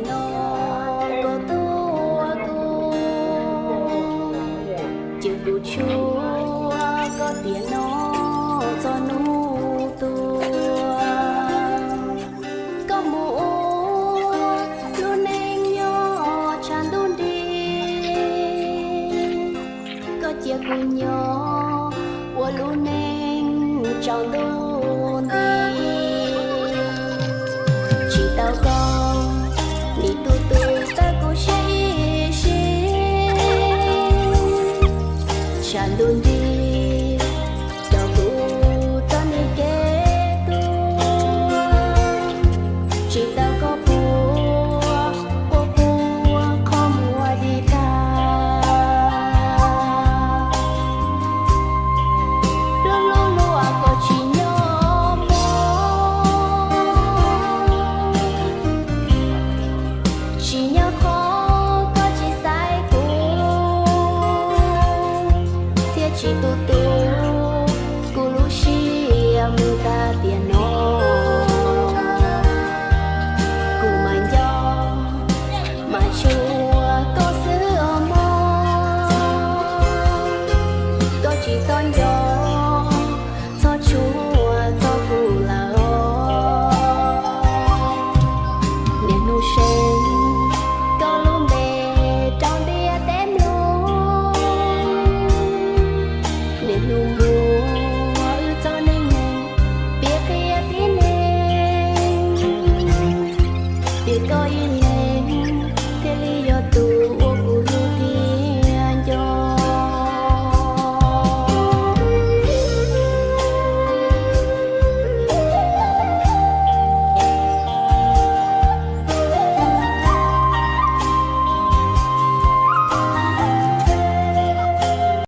Yog koj tuaj kuv, ces kuv tshuab koj tiam no txog hnub tuag. Koj mus ua lub neej nyob tshav ntuj nrig, koj cia kuv nyob ua lub neej tsaus ntuj